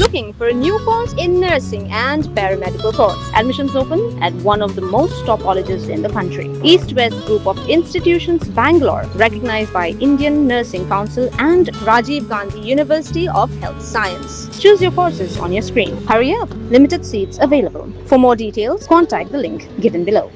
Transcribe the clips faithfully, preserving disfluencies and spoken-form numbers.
Looking for a new course in nursing and paramedical course? Admissions open at one of the most top colleges in the country. East West Group of Institutions, Bangalore, recognized by Indian Nursing Council and Rajiv Gandhi University of Health Science. Choose your courses on your screen. Hurry up, limited seats available. For more details, contact the link given below.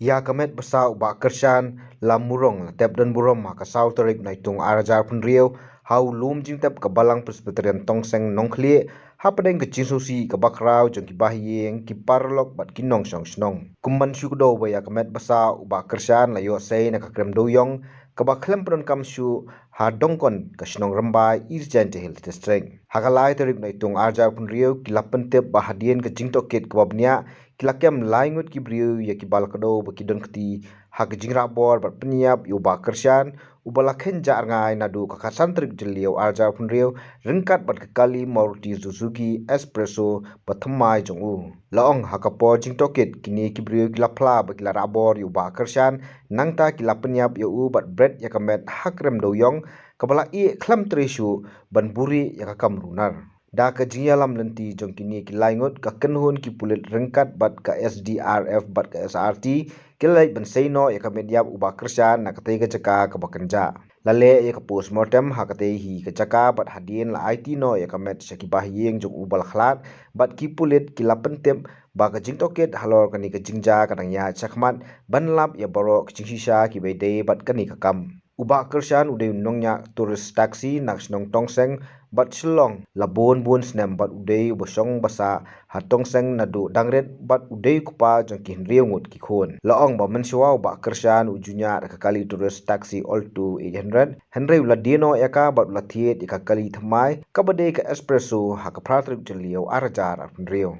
Ïa ka met basa u Bah Kyrshan Lamurong la tep don burom ha ka saw tarik Naitung ar hajar phew hynriew ha u lum jingtep ka Balang Presbyterian Tongseng Nongkhlieh, hapdeng ka jingsngewsih kaba khraw jong ki bahaïing, ki paralok bad ki nongshong shnong. Kum ban shu kdew ba ïa ka met basa u Bah Kyrshan la ïoh sei na ka krem dewïong kaba khlem pyndonkam shuh ha Dongkon, ka shnong Rymbai, East Jaintia Hills District. Ha ka lai tarik Naitung ar hajar phew hynriew ki la pyntip ba hadien ka jingtohkit kaba bniah, ki la kem lai ngut ki briew ïa kiba la kdew ba ki don kti ha ka jingrah bor bad pynïap ïa u Bah Kyrshan, uba la khein jah rngai naduh ka khatsan tarik Jylliew ar hajar phew hynriew ryngkat bad ka kali Maruti Suzuki Espresso bathymmai jong u. La ong ha ka por jingtohkit, kine ki briew ki la phla ba ki la rah bor ïa u Bah Kyrshan, nangta ki la pynïap ïa u bad bret ïa ka met ha krem dewïong, kaba la ïeh khlem trei shuh ban buhrieh ïa ka kam runar. Da ka jingïalam lynti jong kine ki lai ngut, ka kynhun ki pulit ryngkat bad ka S D R F bad ka S R T ki la leit ban sei noh ïa ka met ïap u Bah Kyrshan na katei ka jaka kaba kynjah. La leh ïa ka postmortem ha katei hi ka jaka bad hadien la aiti noh ïa ka met sha ki bahaïing jong uba la khlad, bad ki pulit ki la pyntip ba ka jingtohkit halor kane ka jingjia ka dang ïaid shakhmat ban lap ïa baroh ka jingshisha kiba ïadei bad kane ka kam. U Bah Kyrshan u dei u nongñiah tourist taxi na ka shnong Tongseng bad Shillong la bun bun snem bad u dei uba shong basa ha Tongseng naduh dang rit bad u dei u kpa jong ki hynriew ngut ki khun. La ong ba mynshuwa u Bah Kyrshan u ju ñiah da ka kali tourist taxi Alto eight hundred, hynrei u la die noh ïa ka bad u la thied ïa ka kali thymmai kaba dei ka Espresso ha ka phra tarik Jylliew ar hajar arphew hynriew.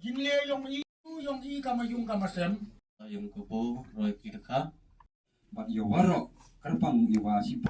Jingleh ïong i, ïong i kama yung kama sem. Ïong ka bo roi ki ka. Bad ïa waroh kyrpang ïa wa shi.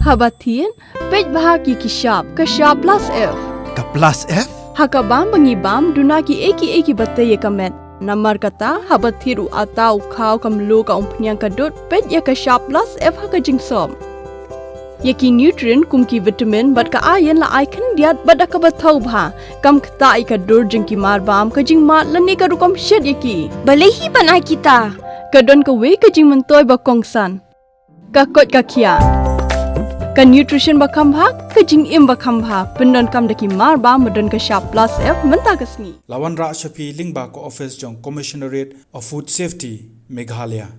Haba thied, peit bha ïa ki shap, ka shap plus F. Ka plus F? Ha ka bam ba ngi bam, duna kiei kiei kiba tei ïa ka met. Namar kata, haba thied u atta, u khaw, ka mluh, ka umphniang, ka dud, peit ïa ka shap plus F ha ka jingsop. Ïa ki nutrient kum ki vitamin bad ka iron la ai khyndiat bad da kaba thaw bha. Kam ktah ïa ka dur jong ki marbam, ka jingmad lane ka rukom shet ïa ki. Balei hi ban ai kita? Ka don kawei ka jingmyntoi ba kongsan. Ka koit ka khiah. Ka nutrition ba kham bha, ka jingim ba kham bha. Pyndonkam da ki marbam ba don ka shap plus F mynta ka sngi. La wanrah sha phi lyngba ka office jong Commissionerate of Food Safety, Meghalaya.